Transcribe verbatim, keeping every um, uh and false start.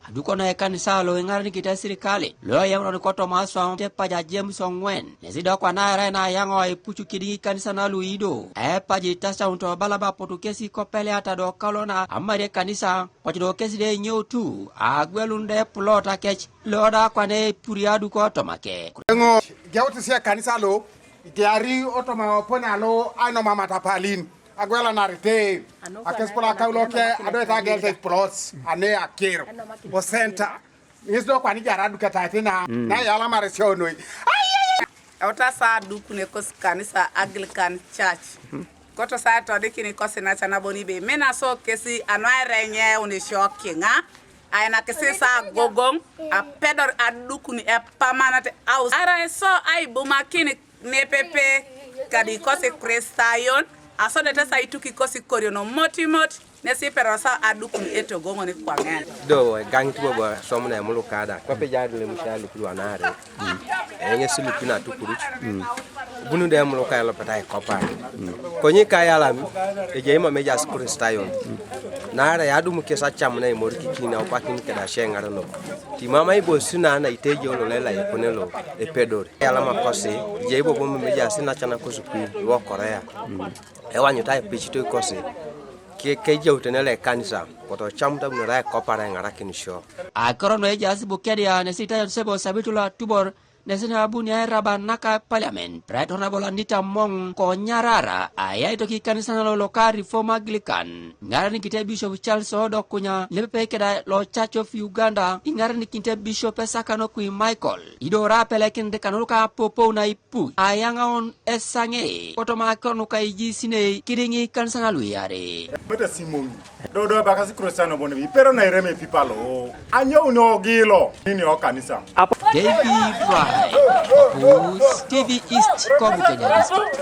Aduko na ekanisa lo iŋaranikite sirikali lo eyaŋuron kotoma aswam te paja James Oŋwen, nesi do kwana erai na ayaŋo aipucu kidiŋ ikanisa na luido epaji tasaunto balaba potu kesi kopeleata do kalona amari ekanisa. Koc do kesi de enyoutu agwelun de pulot akec lo da kwana epuri aduko tomake. Eŋo geut si ekanisa lo igeari otoma opone alo ainom amatapalin agwelanarite akesipol akauloke adoet agelte pulot ane akir osenta. Ŋes do kwana ijar aduketaete na na yalamar esionoi. Eutasa adukun ekosi kanisa Anglican Church. Kotosa etodikin ikosi naca nabo nibe imina so kesi anuaere enyeun isio kiŋa ainakisi sa agogoŋ apedor adukun epamanat aus arai so aibumakin nepepe kadi ikosi Kristayon asodete sa aituk ikosi koriono motimot. Nesi iperosa adukun etogoŋon kwaŋen. Do egaŋit bobo somuna emuluka da kwape ejai do lemusia lukuluanare. Eŋesi lupi natukuruc bunu do emuluka elopet aikopar. Konye kayalam ejai mam ejaas Kristayon. Naarai adum kes acam na imorikikin aukwakin keda ace eŋarenok. Timama ibosi na naitejeu lolela epone lo epedor. Eyalama kosi ejai bobo mam ejaas nacan kosukul luokorea. Ewanyut aipicito ikosi ke- kejautene lo ekanisa kotocamut abunore aikopar aiŋarakinisio. Akiro nu ejaas Bukedia nesi itayon sebo sabitu lo atubor nesi na abuni airaban naka parliament right honorable Anita Mong konyarara ayai toki kanisa nalo loka Reform Anglican. Ŋaranikite Bishop Charles Odokunya lepepe keda lo Church of Uganda iŋaranikite Bishop Esakanokui Michael idora apelekinit kanuruka apopou na Pu ayaŋaun esaŋe kotoma akiro nuka ijisinei kidiŋ ikanisa na luiare. Mete simoŋi dodo bakasi Kristiano bon ipero na ireme pipalo anyouni ogilo nini okanisa. David Rai, Opus T V East, Kobu Kenya District.